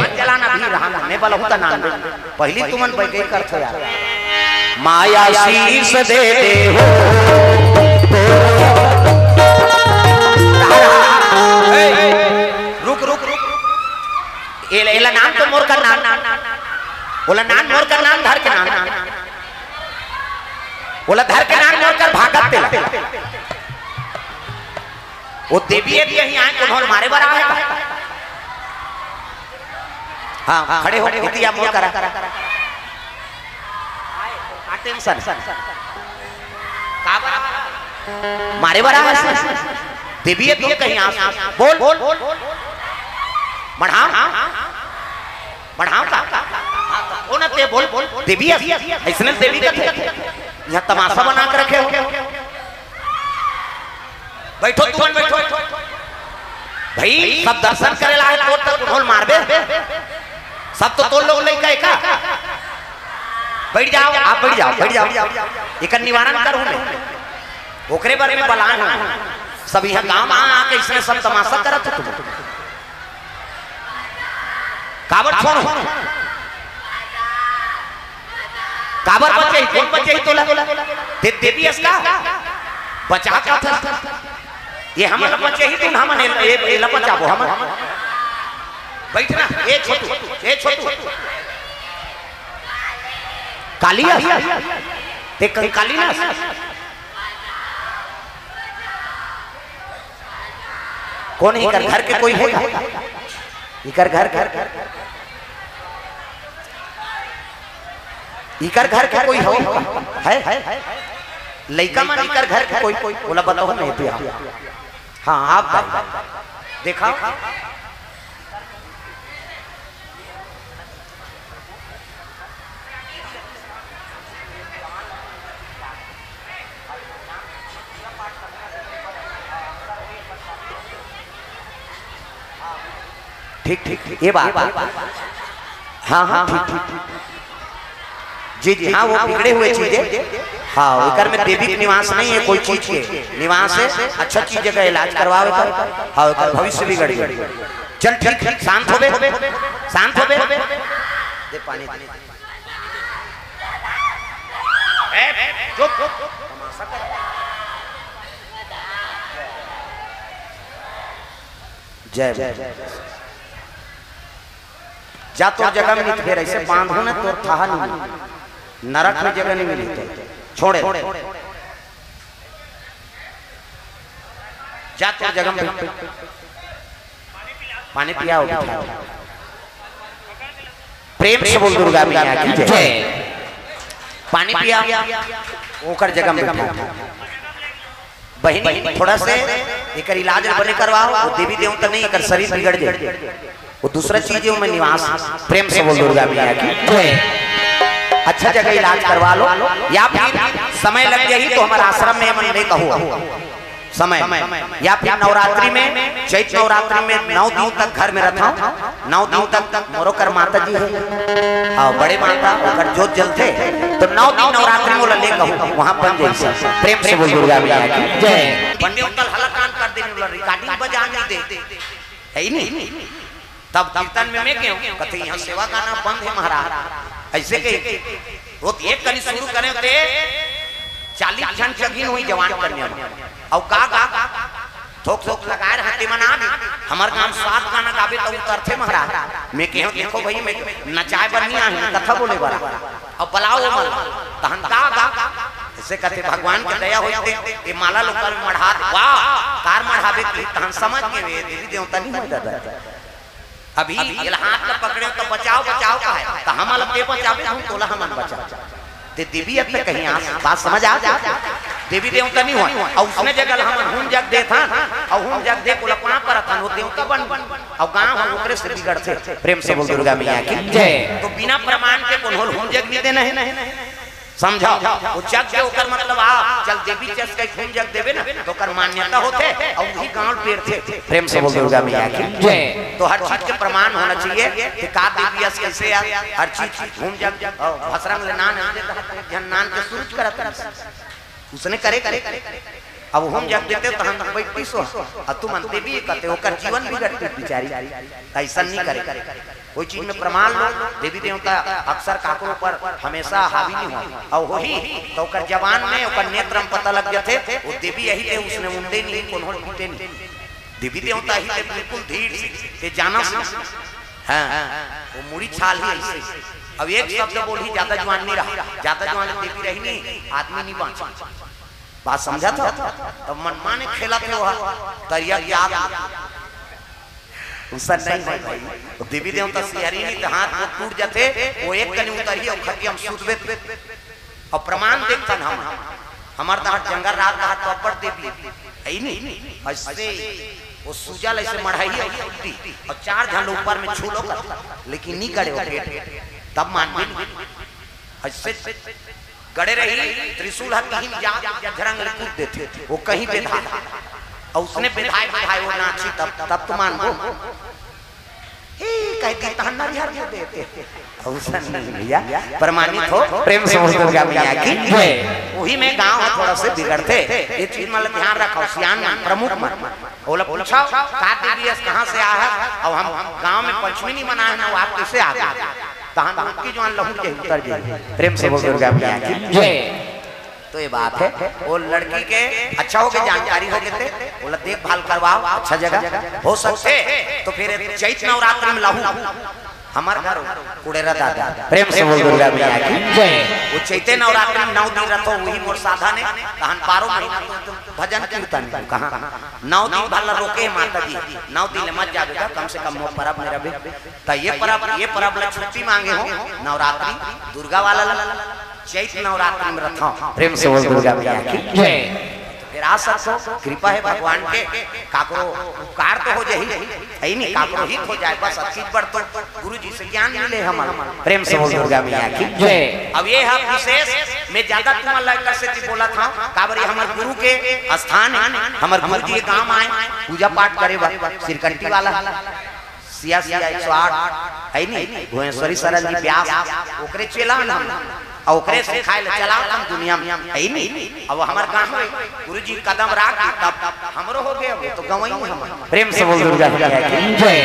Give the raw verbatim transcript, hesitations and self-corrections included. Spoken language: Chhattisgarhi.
मत चलाना भी रहा, मैं बलहू त नान दे। पहली तुमन बैठे करथो यार। माया शीश दे दे हो। रुक, रुक, रुक। एला, एला नान तो मोर कर नान। ओला नान मोर कर नान, धर के नान। ओला धर के नान मोर कर भागत तेला। वो देवी यदि कहीं आए, कोनो ल मारे बर आए का? हाँ, खड़े हो, इतिया मोर करा। का टेंशन? का बर? मारे बर आए। देवी यदि कहीं आए, बोल, बोल, बोल। बढ़ाओ, बढ़ाओ का? वो ना ते बोल, बोल। देवी अस-, अइसने देवी का थे। यहाँ तमाशा बना के रखे हो। बैठो, तुमन बैठो। भाई, सब दर्शन करे ला है, तोर तक ढोल मारबे। सब तो तोर लोग लइका है का? बैठ जाओ, आप बैठ जाओ, बैठ जाओ। एकर निवारण करूँ मैं। ओकरे बारे में बलान हूँ। सब यहाँ गाँव में आके इसने सब तमाशा करत हो तुम। काबर छोड़ो? काबर बचे ही? कोन बचे ही तोला? दे-, देवी अस का? बचा का था? ये हमन ला बचे ही, तू हमन ए-, ए-, एला बचाबो हमन। बैठ ना, ए छोटू, ए छोटू। काली अस? ते कंकाली ना? कोन हे इकर घर के कोई हे का? इकर घर, घर, घर। इकर घर के कोई हो? है? लइका मन इकर घर के कोई, कोई? ओला बताओ नहीं पिया। हाँ, आप भाई। देखा? ठीक, ठीक, ठीक, ये बात। हाँ, हाँ, ठीक, ठीक, ठीक। जी, जी, हाँ, वो बिगड़े हुए चीज है। हाँ, एकर में देवी के निवास नहीं है, कोई चीज के निवास है। अच्छा चीज का इलाज करवाओ एकर। हाँ, एकर भविष्य बिगड़ गया। चल, ठीक, ठीक, शांत हो बे, शांत हो बे। दे पानी, दे। ए, चुप। जय बोल। जा तोर जगह में नहीं, फेर ऐसे बांधो ना, तोर थाह नहीं मिली। नरक में जगह नहीं मिली तो छोड़े। जा तोर जगह में बैठ। पानी पियाओ, बिठाओ। प्रेम से बोल दुर्गा मैया की जय। जय। पानी पिया, ओकर जगह में बैठा। बहिनी, थोड़ा से एकर इलाज बने करवाओ, वो देवी देवता नहीं, एकर शरीर बिगड़ जाए, वो दूसरा चीज है, ओमे निवास। प्रेम से बोल दुर्गा मैया की जय। अच्छा जगह इलाज करवा लो, या फिर समय लग जाही तो हमर आश्रम में मन नहीं कहो। समय, या फिर नवरात्रि में, चैत नवरात्रि में नौ दिन तक घर में रहता हूँ, नौ दिन तक मोरो कर माता जी है, हाँ, बड़े माता, ओकर जोत जलथे, तो नौ दिन नवरात्रि मोला ले कहूँ, वहाँ बन जाई सब। प्रेम से बोल दुर्गा मैया की जय। पंडित अंकल हलाकान कर देने वाला recording बजा नहीं दे, है ही नहीं। तब कीर्तन में मैं कहूँ, कथे, "यहाँ सेवा गाना बंद है महाराज।" ऐसे कही, वो तो एक कनी शुरू करे थे, चालीस झन चघिन हुई जवान कन्या मन। अउ का, का, थोक, थोक लगाए रहते मन आ भी। हमर गांव सात गाना गाबे तो उतरथे महाराज। मैं कहूँ, "देखो भाई, मैं नचाए बर नहीं आही, कथा बोले बर।" अब बुलाओ मन, तहन का, का, ऐसे कथे, "भगवान के दया होई ते, ये माला लोग कर मढ़ा दे।" वाह, कार मढ़ाबे की, तहन समझ गए, वे देवी देवता नहीं होय दादा। अभी एला हाथ ल पकड़े त बचाओ, बचाओ का है? त हमन ल ते बचाबे, हम तोला हमन बचाओ। ते देवी अब तक कहीं आस, बात समझ आ? देवी देवता नहीं होय। अउ उसने जगह ल हमन हूम जग देथन, अउ हूम जग दे ओला पाप परत हन, वो देवता बन, अउ गांव हम ओकरे से बिगड़थे। प्रेम से बोल दुर्गा मैया की जय। तो बिना प्रमाण के कोनो ल हूम जग नहीं देना है। समझाओ, वो जग के ओकर मतलब आ, चल देवी चस के खून जग देबे ना, तो ओकर मान्यता होथे, अउ वही गांव पेरथे। प्रेम से बोल दुर्गा मैया की जय। तो हर चीज के प्रमाण होना चाहिए कि का देवी अस कैसे आ, हर चीज खून जग, अउ भसरंग ले नान दे, तो जन नान के सूरज करत रहिस। उसने करे, करे, करे, करे। अब हम जग देते तहन बैठती सो, अब तुमन देवी कहते, ओकर जीवन बिगड़ते बिचारी। ऐसा नहीं करे, कोई चीज में प्रमाण लो। देवी देवता अक्सर काकरो पर हमेशा हावी नहीं हो, और वही तो ओकर जबान में, ओकर नेत्र में पता लग जाते, वो देवी यही थे, उसने उंडे नहीं, कोनो पीटे नहीं। देवी देवता ही थे बिल्कुल धीर से, ते जाना से। हाँ, वो मुड़ी छाल ही ऐसे। अब एक शब्द बोली, ज्यादा जुआन नहीं रहा, ज्यादा जुआन देवी रही नहीं, आदमी नहीं बांचा। बात समझा था? तब मनमाने खेला थे वह, तरिया की आग। उसन नहीं है भाई, वो देवी देवता सिहरी नहीं तो हाथ वो टूट जाते, वो एक कनी उतरी और खटिया में सूत बेत। और प्रमाण देखतन हम, हमार तहर जंगल रात तहर तो अब्बड़ देवी है ही नहीं, ऐसे वो सूजल ऐसे मढ़ाई और कुद्दी, और चार झन ऊपर में छूलो कर, लेकिन नहीं गड़े वो पेट, तब मान भी नहीं। ऐसे गड़े रही, त्रिशूल हर कहीं जा, जा झरंग ले कूद देते, वो कहीं बेधा, और उसने बेधाए बेधाए वो नाची, तब, तब तो मान वो। हे, कह दी तहन नरिहर दे देते। अवसन नहीं भैया, प्रमाणित हो। प्रेम से बोल दुर्गा मैया की जय। वही में गांव है, थोड़ा से बिगड़ते, ये चीज मतलब ध्यान रखो, सियान मन, प्रमुख मन। ओला पूछो, का देवी अस, कहाँ से आ है? अब हम, हम गांव में पंचमी नहीं मनाए ना, वो आप कैसे आ गए? तहन उनकी जो लहू के उतर जाए। प्रेम से बोल दुर्गा मैया की जय। तो ये बात है, वो लड़की के अच्छा हो गए, जानकारी हो गए थे, बोला देखभाल करवाओ अच्छा जगह, हो सकते तो फिर चैत नवरात्र में लाहू हमार घर कुड़ेरा दादा। प्रेम से बोल दुर्गा मैया की जय। वो चैते नवरात्र में नौ दिन रथो, वही मोर साधन है, तहन बारह महीना तो भजन कीर्तन कहाँ, नौ दिन भर ला रोके माता जी, नौ दिन ले मत जाबे गा, कम से कम मोर परब में रहे। त ये परब, ये परब ला छुट्टी मांगे हो, नवरात्रि दुर्गा वाला ला, चैत नवरात्रि में रथो। प्रेम से बोल दुर्गा मैया की जय। फिर आ सकते हो, कृपा है भगवान के, काकरो उपकार तो हो जाही, है नहीं, काकरो हित हो जाए, बस अच्छी बढ़ तो गुरु जी से ज्ञान मिले हमारे। प्रेम से बोल दुर्गा मैया की जय। अब ये है विशेष, मैं ज्यादा तुम्हारा लड़का से जी बोला था, काबर ये हमारे गुरु के स्थान है, हमारे गुरु जी के काम आए, पूजा पाठ करे बा, सिरकंटी वाला सिया सिया एक सौ आठ है नी, भुवनेश्वरी शरण जी व्यास, ओकरे चेला हन हम, और ओकरे सिखाए ले चलावत हम दुनिया में, है नी। अब हमार गाँव में गुरु जी कदम राख दी, तब हमरो हो गए, वो तो गंवई हम। प्रेम से बोल दुर्गा मैया की जय।